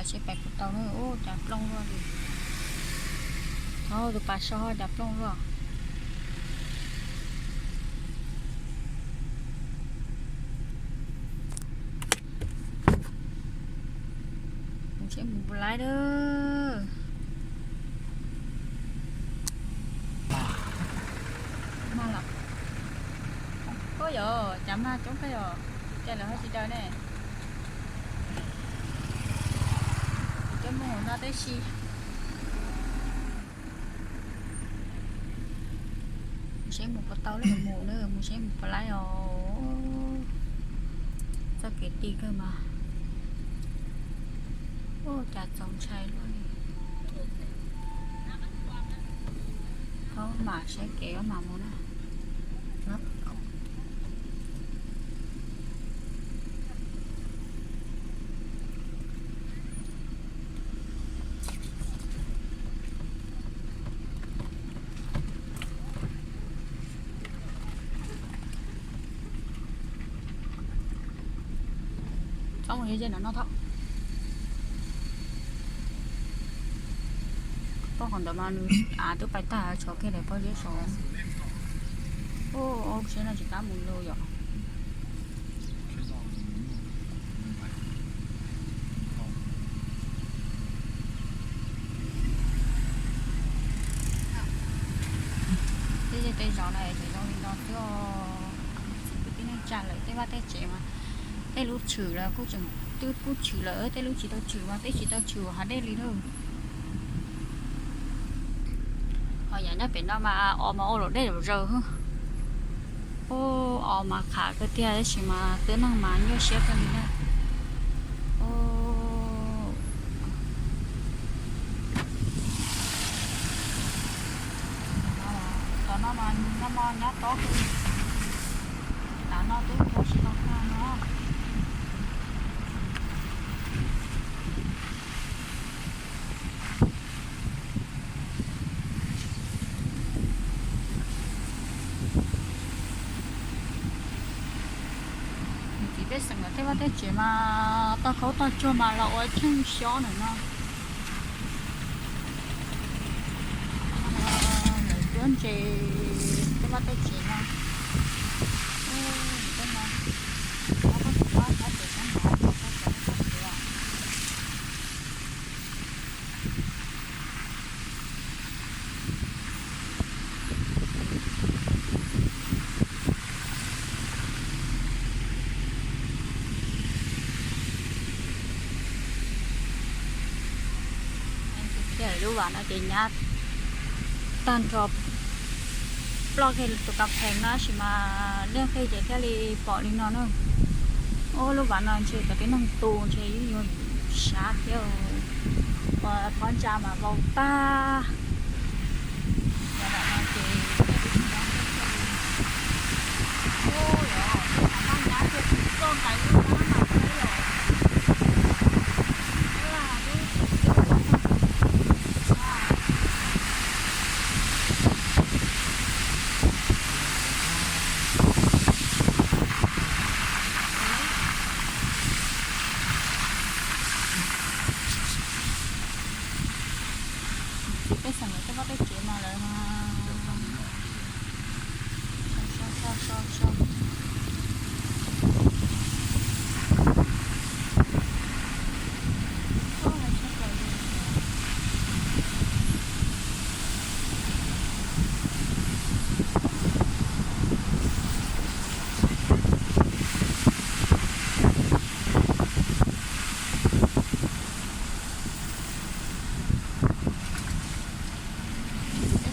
Seb pais puas tau na, ub, cas plooj luaj li. Thaum tus pas so cas plooj luaj. Mus seb mus puas laib na. Mag los. Ub yom, cas mag coob kawg yom, cas lawv ho tsis daws ne. Kuv coj mus no tib si. Mus seb mus puas tau li mus na, mus seb mus puas laib os. Txoj kev ti kawg mas. Ub, cas txaus ntshai luaj li. Thaum mam saib kev mam mus na. Txhob mus ze ze no no thaum. Pom qhov ntawd mas nws av twb pais tag, tshuav kiag daim pob zeb saud. Ub, seb no tsis kam mus lawm yom. Tej zej tej zos no es tseem zoo li no xwb os. Txiv kwv tij neej tsa lawm tej vaj tej tsev mas tej lub tshwm lawm kuj tseem twb kuj tshwm lawm, tej lub tsis tau tshwm mas twb tsis tau tshwm hav dej li lawm. Ho yam nyob pem no mas os mas ua luam dej luam zaws. Ub, os mas qhav kawg tiag tab sis mas tib neeg mas nyuaj siab kawg li na. Ub, tom no mas nyob no nyob tob kawg li. Tav no twb ua tsis tau tag no. Txiv pej xeem lawv tej vaj tej tsev mas toj khaub toj tsuag mas los ua cheej xyob ntawm no. Lawv cuab ntses tej vaj tej tsev no. Lub vas no ces nyab tag nrho ploj kiag tus kas phees no tab sis mas liaj qij ces thiaj li pom li no na. Ub, lub vas no ntshe cov tib neeg tu ntshe yeej yuav yus sab thiab. Ua thov ntsa mas vau tag. Ces ub, yog tus av maj nyab thiaj txoj nqaij lub nab mas thiab yom. Txiv pej xeem lawv tej vaj tej tsev no lawv so so so so. Tej xeem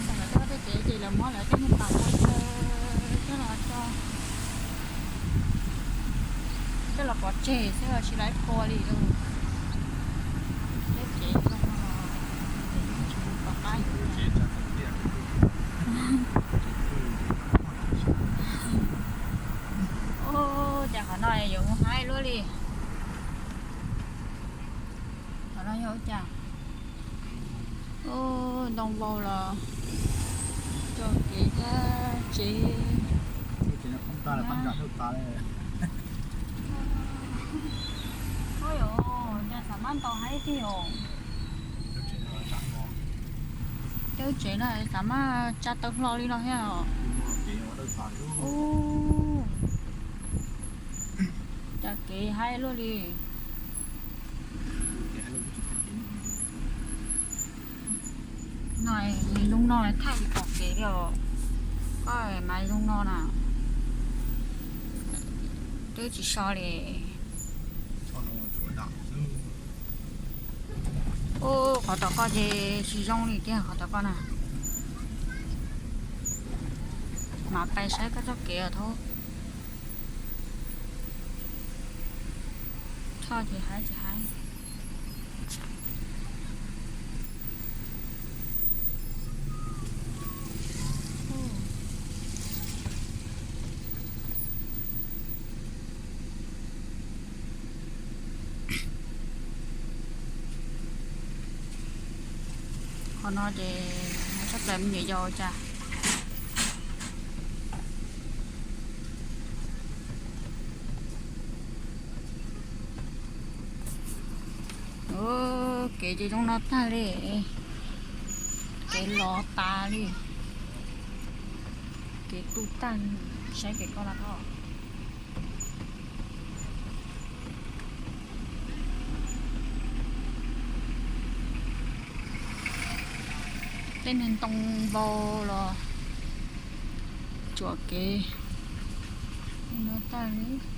lawv tej vaj tej tsev ces lawv muab lawv tej niag pas ua chaw coj los tso, coj los pov tseg xwb tsis laiv pua li. Tej tsev zoo no los tsis pom qab yuav. Ub, cas qhov no yuav mus haib luaj li. Qhov no yog ua cas? Ub, ntoo vau los tso kev thiab tsev. Ub, yog cas xav Ntau heev tiag os. Cov tsev no xav mas tsa tau hlo li no thiab os. Ua cas kev heev luaj li. No, zoo no thaij tsis pom kev li os. Koj mas zoo no na, twb tsis so li. Ub, qhov tom koj ces tsis zoo li tiag qhov tom koj na. Mam pais saib koj txoj kev os thaub. Txhoj ces haib ces haib. Qhov no ces tshaj plaws me nyuam yaus cas. Kev ces zoo no tag li, kev los tas li, kev tu tag li. Saib kev koj lawm os. Tej niag ntoo vau los tsuam kev no tag li.